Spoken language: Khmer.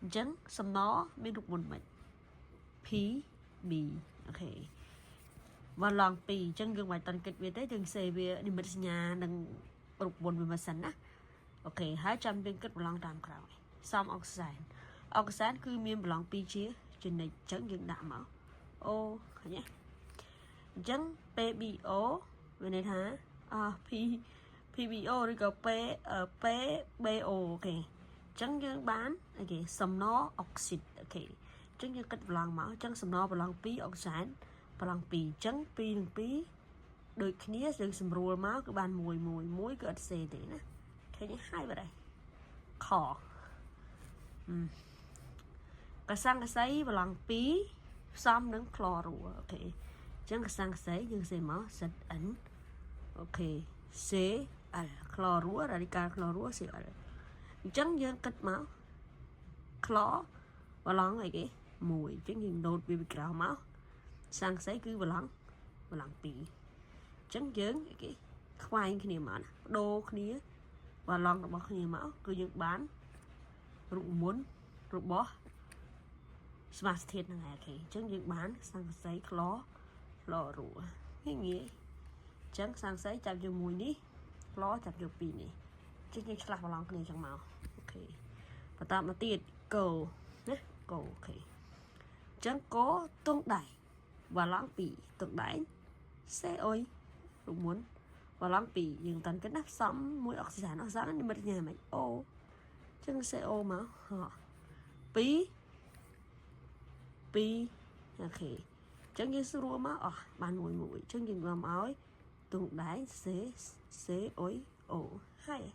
អញ្ចឹងសំណមានរូបមន្តមិន P B OK វឡង់2អញ្ចឹងយើងមិនតាន់គិតវាទេយើងសេវានិមិត្តសញ្ញានិងរូបមន្តវាមកសិនណា OK ហើយចាំយើងគិតប្រឡងតាមក្រោយសំអុកសែនអុកសែនគឺមានប្រឡង2ជាជានិច្ចអញ្ចឹងយើងដាក់មកអូឃើញទេអញ្ចឹង PBO មានន័យថាអ P PBO ឬក៏ P PBO OK អញ្ចឹងយើងបានអីគេសំណអុកស៊ីត OK អញ្ចឹងយើងគិតប្រឡងមកអញ្ចឹងសំណប្រឡង2អុកសែនប្រឡង2អញ្ចឹង2និង2ដូចគ្នាយើងសម្រួលមកគឺបាន1 1 1គឺអត់សេទេណាឃើញហើយបាត់ហើយខកសង្កសីប្រឡង2ផ្សំនឹងក្លរ OK អញ្ចឹងកសង្កសីយើងសេមក ZN OK Cl ក្លររ៉ាឌីកាល់ក្លរ Cl អញ្ចឹងយើងគិតមកក្លប្រឡងអីគេ1អញ្ចឹងយើងណូតវាពីក្រោមមកសង្កសីគឺប្រឡងប្រឡង2អញ្ចឹងយើងអីគេខ្វែងគ្នាមកណាបដូរគ្នាប្រឡងរបស់គ្នាមកគឺយើងបានរូបមន្តរបស់សមាសធាតុហ្នឹងឯង OK អញ្ចឹងយើងបានសង្កសីក្លក្លរងាយងាយអញ្ចឹងសង្កសីចាប់ជាមួយនេះក្លចាប់យកពីរនេះជិះយើងឆ្លាស់ប្រឡងគ្នាអញ្ចឹងមក OK បន្តមកទៀតកោណាកោ OK អញ្ចឹងកោទងដៃវឡង2ទងដៃសេអុយរូបមន្តវឡង2យើងតាន់គិតណាផ្សំមួយអុកស៊ីសែនអុកស៊ីសែននិមិត្តសញ្ញាមិនអូអញ្ចឹង CO មកហ៎2 2 OK អញ្ចឹងយើងស្រួលមកអស់បានមួយមួយអញ្ចឹងយើងនាំឲ្យទងដែង C C អុយ O ហើយ។